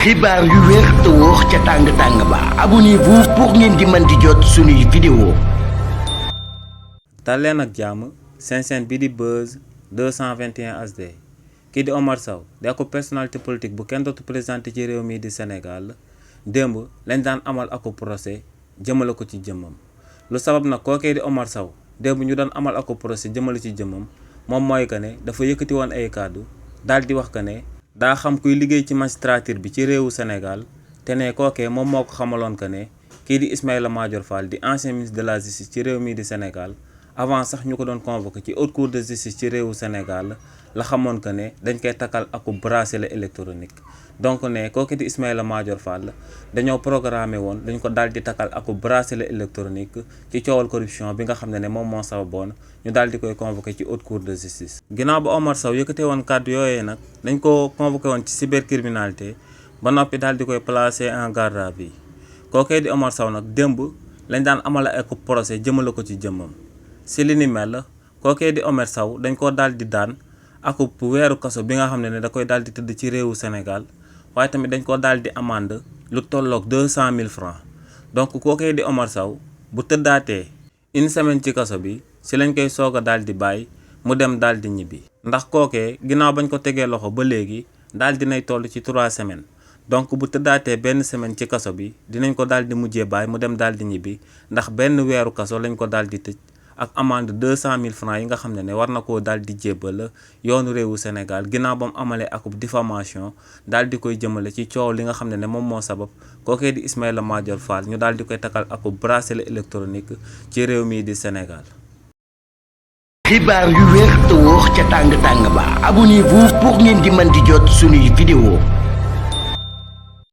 xibaar yu wér te wóor ca tàng ba abonnez-vous pour ngeen di mën di jot suñuy vidéo. dal leen ak jàmm seen chaîne bi di Buzz 221 HD kii di Omar Sow di ako personnalité politique bu kenn dootu présenté ci réew mi di Sénégal démb lañ daan amal ako procès jëmale ko ci jëmmam lu sabab nag kookee di Omar Sow démb ñu doon amal ako procès jëmale ci jëmmam moom mooy que ne dafa yëkkati woon ay kàddu daal di wax que ne daa xam kuy liggéey ci magistrature bi ci réewu Sénégal te ne kookee moom moo ko xamaloon que ne kii di Ismaïla Madior Fall di ancien ministre de la justice ci réew mi di Sénégal avant sax ñu ko doon convoqué ci haute cour de justice ci réewu Sénégal la xamoon que ne dañ koy takkal aku bracelet électronique donc ne kooku di Ismaïla Madior Fall dañoo programmé woon dañ ko daal di takkal aku bracelet électronique ci coowal corruption bi nga xam ne moom moo sababoon ñu daal di koy convoqué ci haute cour de justice. ginnaaw ba Omar Sow yëkkatee woon kàddu yooyee nag dañ ko convoqué woon ci cybercriminalité ba noppi daal di koy placé en garde à vue kookee di Omar Sow nag démb lañ daan amal ak procès jëmale ko ci jëmmam. si li ni mel kookee di Omar Sow dañ koo daal di daan akub weeru kaso bi nga xam ne da koy daal di tëdd ci réewu Sénégal waaye tamit dañ koo daal di amande lu tolloog 200 000 francs donc kookee di Omar Sow bu tëddaatee une semaine ci kaso bi si lañ koy soog a daal di bàyyi mu dem daal di ñibbi. ndax kookee ginnaaw bañ ko tegee loxo ba léegi daal dinay toll ci 3 semaines donc bu tëddaatee benn semaine ci kaso bi dinañ ko daal di mujjee bàyyi mu dem daal di ñibbi ndax benn weeru kaso lañ ko daal di tëj. ak amende 200 000 francs yi nga xam ne war na koo daal di jébbal yoonu réewu Sénégal ginnaaw ba mu amalee akub diffamation daal di koy jëmale ci coow li nga xam ne moom moo sabab kookee di Ismaïla Madior Fall ñu daal di koy takkal akub bracelet électronique ci réew mii di Sénégal. xibaar yu wér te wóor ca tàng ba abonnez-vous pour ngeen di mën di jot suñuy vidéo.